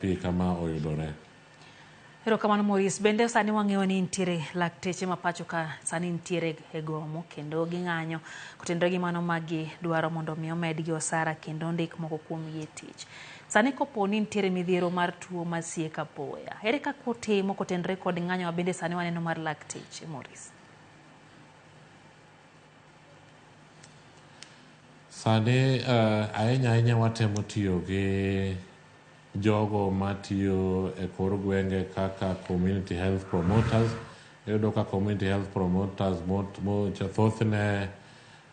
Pi kama oyudore. Erokamano Maurice. Bende sani wang'eyo ni nitiere lakteche ma pacho ka sani nitiere e gomo kendo ging'anyo kotenore gi mano ma gidwaro mondo mi omedgi osara kendo ondik moko kuomgi e tich. Sani kopo ni nitiere midhiero mar tuo masieko apoya, ere kaka utimo kotenore kod ng'anyo ma bende sani waneno mar lakteche Maurice? Sani ahinya ahinya watemo tiyo gi jogo matiyo e kor gwenge kaka community health promoters. Iyudo ka community health promoters thothne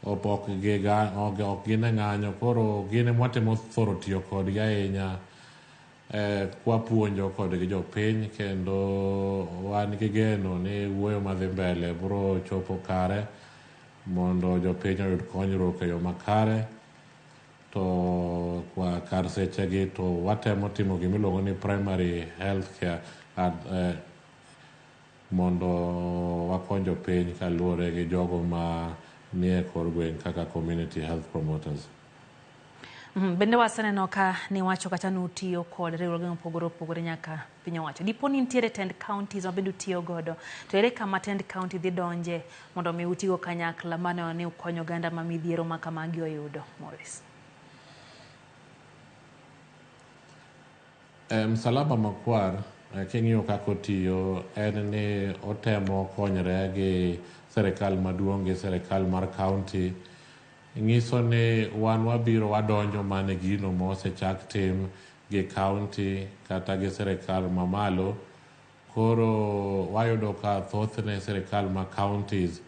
ok gin e ng'anyo koro gin ema watemo thoro tiyo kodgi ahinya kwapuonjo kodgi jopiny kendo wan gi geno ni wuoyo madhi mbele biro chopo kare mondo jopiny oyud konyruok e yo makare. To kar sechegi to watemo timo gimiluongo ni primary health care mondo wakony jopiny kaluwore gi jogo ma nie kor gweng' kaka community health promoters. Bende waseneno ka niwacho kata nutiyo kod riwruoge mopogore opogore nyaka piny owacho. Dipo ni nitiere tend counties ma bende utiyo godo, to ere kama tend county dhi donje mondo mi utigo kanyakla maneno ni ukonyo oganda ma midhiero ma kamagi oyudo, Maurice? Msalaba Makwar king'iyo kaka otiyo en ni otemo konyre gi serikal maduong' gi serikal mar county. Nyiso ni wan wabiro wadonjo mana e gino mosechak tim gi county kata gi serikal mamalo. Koro wayudo ka thothne serikal ma counties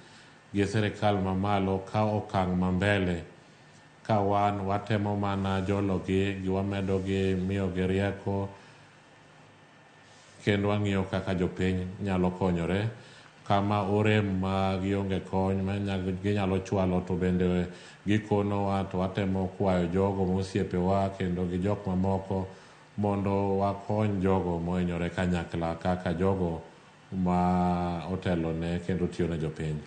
gi serikal mamalo kawo okang' ma mbele ka wan watemo mana jologi gi wamedogi miyogi rieko kendo wang'iyo kaka jopiny nyalo konyore. Kama orem ma gionge kony ma ginyalo chwalo to bende gikonowa to watemo kwayo jogo mosiepewa kendo gi jok mamoko mondo wakony jogo mohinyore kanyakla kaka jogo ma otelone kendo tiyo ne jopiny.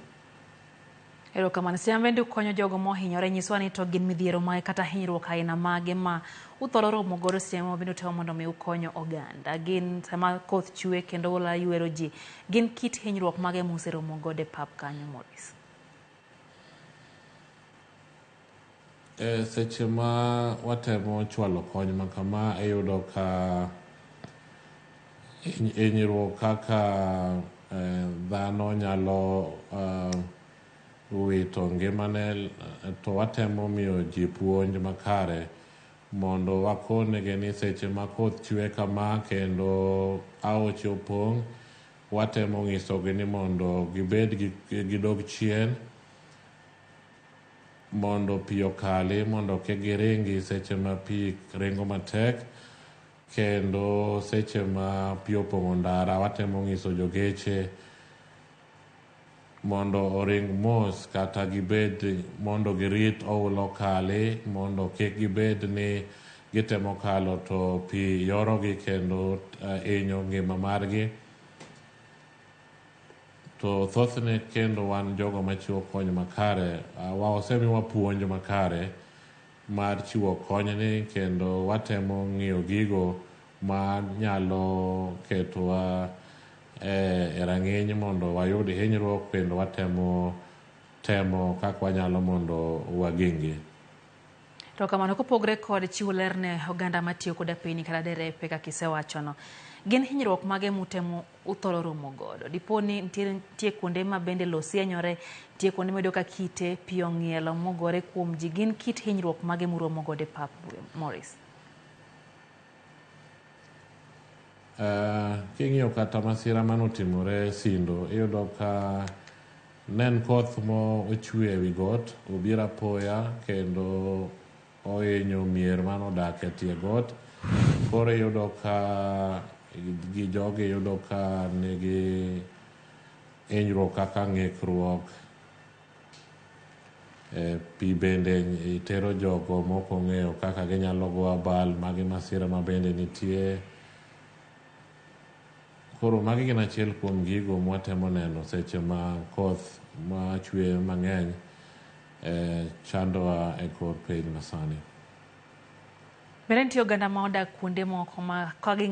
Erokamano. Seche ma bende ukonyo jogo mohinyore, nyiswa ni to gin midhiero mage kata hinyruok aina mage ma uthoro romo godo seche ma bende utemo mondo mi ukonyo oganda. Gin sama koth chwe kendo oula ywero ji, gin kit hinyruok mage museromo godo e pap kanyo, Maurice? Seche ma watemo chwalo kony ma kama iyudo ka hinyruok kaka dhano nyalo wito ngimane to watemo miyo ji puonj makare mondo wakonegi ni seche ma koth chwe kama kendo aoche opong', watemo nyisogi ni mondo gibed gidog chien mondo pi okali mondo kik giringi seche ma pi ringo matek kendo seche ma pi opong'o ndara watemo nyiso jogeche mondo oring mos kata gibed mondo girit oula okali mondo kik gibed ni gitemo kalo to pi yorogi kendo hinyo ngima margi. To thothne kendo wan jogo machiwo kony makare, osemiwa puonj makare mar chiwo konyni kendo watemo ng'iyo gigo ma nyalo ketowa e rang'iny mondo wayud hinyruok kendo watemo temo kaka wanyalo mondo wageng'gi. To kamano kopogre kod chiwo ler ne oganda matiyo kod apini kata derepe kaka isewachono, gin hinyruok mage mutemo uthoro romo godo? Dipo ni nitie kuonde ma bende lowo sienyore, nitie kuonde miyudo ka kite pi ong'ielo mogore kuom ji, gin kit hinyruok mage muromo godo e pap, Maurice? King'iyo kata masira manotimore Sindo, iyudo ka ne en koth mo ochwe ewi got, obiro apoya kendo ohinyo mier manodak e tie got. Koro iyudo ka gi jogi yudo ka nigi hinyruok kaka ng'ikruok, pi bende tero jogo mok ong'eyo kaka ginyalo go abal, magi masira ma bende nitie. Koro magi gin achiel kuom gigo mwatemo neno seche ma koth machwe mang'eny chandowa e kor piny masani. Bende nitie oganda ma odak kuonde moko ma ka